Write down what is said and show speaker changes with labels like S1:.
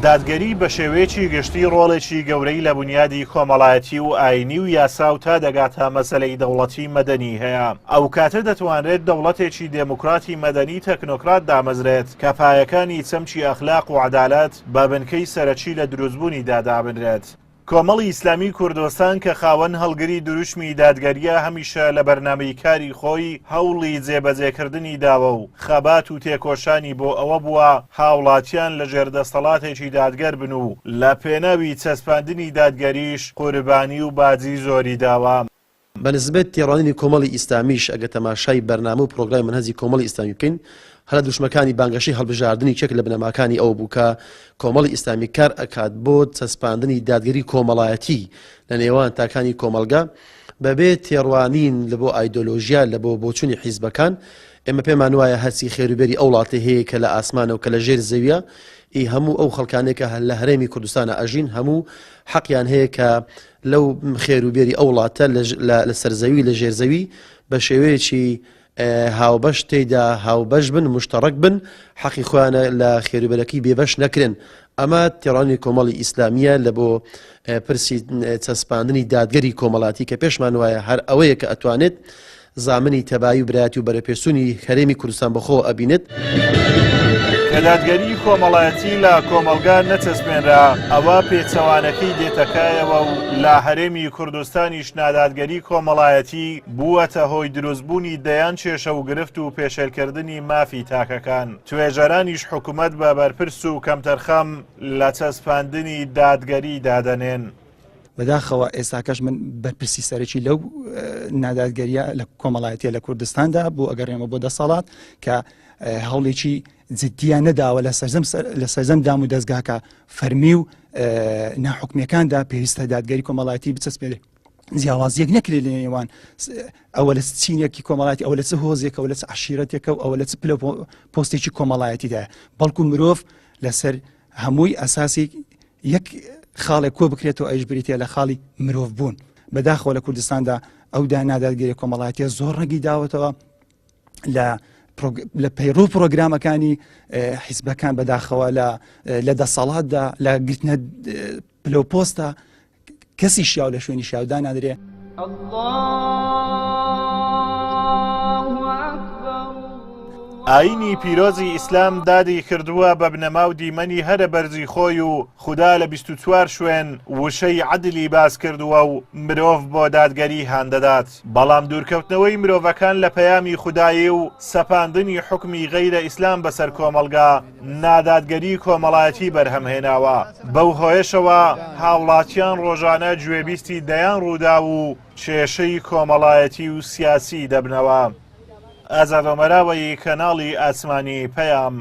S1: دادگەری بە شێوەیەکی گشتی ڕۆڵێکی گەورەی لە بونیادی کۆمەڵایەتی و ئایینی و یاسا و تا دەگاتە مەسەلەی دەوڵەتی مەدەنی هەیە. ئەوکاتە دەتوانرێت دەوڵەتێکی دێموکراتی مەدەنی تەکنۆکرات دامەزرێت کە پایەکانی چەمکی ئەخلاق و عەدالەت بە بنکەی سەرەکی لە دروستبوونیدا دابنرێت. کۆمەڵی ئیسلامی کوردستان کە خاوەن هەڵگری دروشمی دادگەرییە هەمیشە لە بەرنامەی کاری خۆی هەوڵی جێبەجێکردنی داوە و خەبات و تێکۆشانی بۆ ئەوە بووە هاوڵاتیان لە ژێر دەستەڵاتێکی دادگەر بن و لە پێناوی چەسپاندنی دادگەریش قوربانی و باجی زۆری داوە.
S2: بە نسبەت تێڕوانینی کۆمەڵی ئیسلامیش ئەگەر تەماشای بەرنامە و پرۆگرامی مەنهەجی کۆمەڵی ئیسلامی بکەین هەر لە دروشمەکانی بانگەشەی هەڵبژاردنی یەکێک لە بنەماکانی ئەوە بوو کە کۆمەڵی ئیسلامی کار ئەکات بۆ چەسپاندنی دادگەری کۆمەڵایەتی لە نێوان تاکانی کۆمەڵگە بەبێ تێڕوانین لە بۆ ئایدۆلۆژیا لە بۆ بۆچوونی حیزبەکان ئێمە پێمان وایە هەرچی خێروبێری ئەو وڵاتەی هەیە کە لە ئاسمانە و کە لە ژێر زەویە ئی هەموو ئەو خەڵکانێک کە لە هەرێمی کوردستانە ئەژین هەموو حەقیان هەیە کە لەو خێر و بێری ئەو وڵاتە لە سەرزەوی لە ژێرزەوی بە شێوەیەکی هاوبەش تێیدا هاوبەش بن مشتەڕک بن حەقی خۆیانە لە خێروبەرەکەی بێبەش نەکرێن ئەمە تێڕانی کۆمەڵی ئیسلامیە لە بۆ پرسی چەسپاندنی دادگەری کۆمەڵاتی کە پێشمان وایە هەر ئەوەیە کە ئەتوانێت زامنی تەبایی و برایەتی و بەرەپێشچوونی هەرێمی کوردستان بەخۆوە ئەبینێت.
S1: کە دادگەریی کۆمەڵایەتی لە کۆمەڵگا نەچەسپێنرا، ئەوا پێچەوانەکەی دێتە کایەوە و لە هەرێمی کوردستانیش نادادگەری کۆمەڵایەتی بووەتە هۆی دروستبوونی دەیان کێشە و گرفت و پێشێلکردنی مافی تاکەکان. توێژەرانیش حکومەت بە بەرپرس و کەمتەرخەم لە چەسپاندنی دادگەری دادەنێن.
S3: بەداخەوە ئێستاکەش من بەرپرسی سەرەکی لەو نادادگەریە لە کۆمەڵایەتیە لە کوردستاندا بۆ ئەگەڕێمە بۆ دەسەڵات کە هەوڵێکی جددیان نەداوە لە سەرجەم لە سەرجەم دام و دەستگاکە فەرمی و ناحکومیەکاندا پێویستە دادگەری کۆمەڵایەتی بچەسپێنێ جیاوازیەک نەکرێت لە نێوان ئەوە لە چینێکی کۆمەڵاتی ئەوە لە چ هۆزێکەوە لە چ عشیرەتێکە و ئەوە لە چ پلە پۆستێکی کۆمەڵایەتیدا بەڵکو مرۆڤ لەسەر هەمووی ئەساسی یەک خاڵێک کۆ بکرێتەوە ئەویش بریتیە لە خاڵی مرۆڤ بوون. بەداخەوە لە کوردستاندا ئەو نادادگەری کۆمەڵایەتیە زۆر ڕەنگی داوەتەوە لە لە پەیڕو پرۆگرامەکانی حیزبەکان بەداخەوە لە لە دەسەڵاتدا لە گرتنە پلە و پۆستە کەسی شیاو لە شوێنی شیاو دانادرێ.
S1: ئایینی پیرۆزی ئیسلام دادی کردووە بە بنەما و دیمەنی هەرە بەرزی خۆی و خودا لە 24 شوێن وشەی عەدلی باس کردووە و مرۆڤ بۆ دادگەری هان دەدات بەڵام دوورکەوتنەوەی مرۆڤەکان لە پەیامی خودایی و سەپاندنی حوکمی غەیرە ئیسلام بەسەر کۆمەڵگا نادادگەری کۆمەڵایەتی بەرهەمهێناوە، بەو هۆیەشەوە هاوڵاتیان ڕۆژانە گوێبیستی دەیان ڕووداو و کێشەی کۆمەڵایەتی و سیاسی دەبنەوە. ئازاد ئۆمەراوەیی، کەناڵی ئاسمانی پەیام.